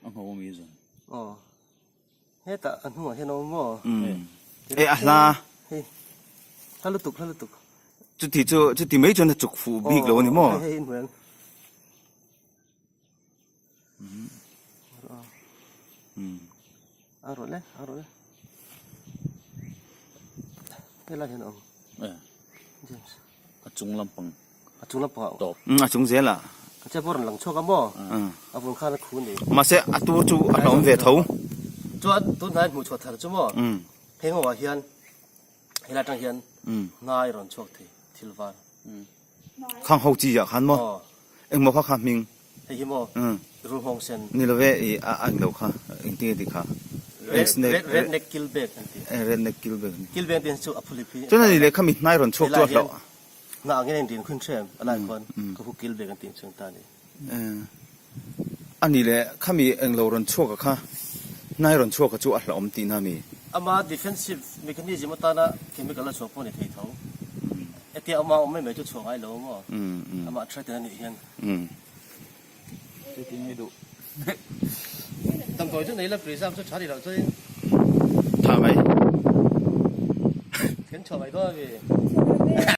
A ngho ami zan. Aw. Hetah a hnungah hian a awm maw? E a hla. Hei. Hla lutuk hla lutuk. Chuti chu chuti mai chuan a chuk fuh bik lo a ni maw? Hei hei in hmuh em? A rawh le a rawh le. Helai hian a awm. James. A chung lampang. A chung lampang ah. Tawp. A chung zel ah. A che pawh rawn lang chhuak a maw? A vun khan a khu ni. Mahse a tur chu a hlauhawm ve tho. Chuan tunhnai hmuh chhuah thar chu maw? Heng ho ah hian helai atang hian hnai rawn chhuak thei thil var. Khang ho chi ah khan maw? Engmaw kha kha hming? Hei hi maw? Rulhawng sen. Ni lo ve i a ang lo kha engtin nge tih kha? Red red neck kilbek an ti. Red neck kilbek. Kilbek an tih chu a phulip hi. Chuan a ni leh kha mi hnai rawn chhuak chu a hlauh. Hna ang hian a inrin khun hrem a lai khuan ka hu kil bek an tih chuan ta a ni. A ni le, khami englo rawn chhuak a kha, hnai rawn chhuak a chu a hlauhawm tihna a mi? Ama defensive mechanism atana chemical a chhuak pawh a ni thei tho. Hetia ama awm mai mai chu chhuah ngai lo maw? Amah threaten a nih hian. Chuti nge duh. Damdawi chu nei la preserve chu tha ni loh chuan. Tha mai. Kan chhuah mai dawn a mi.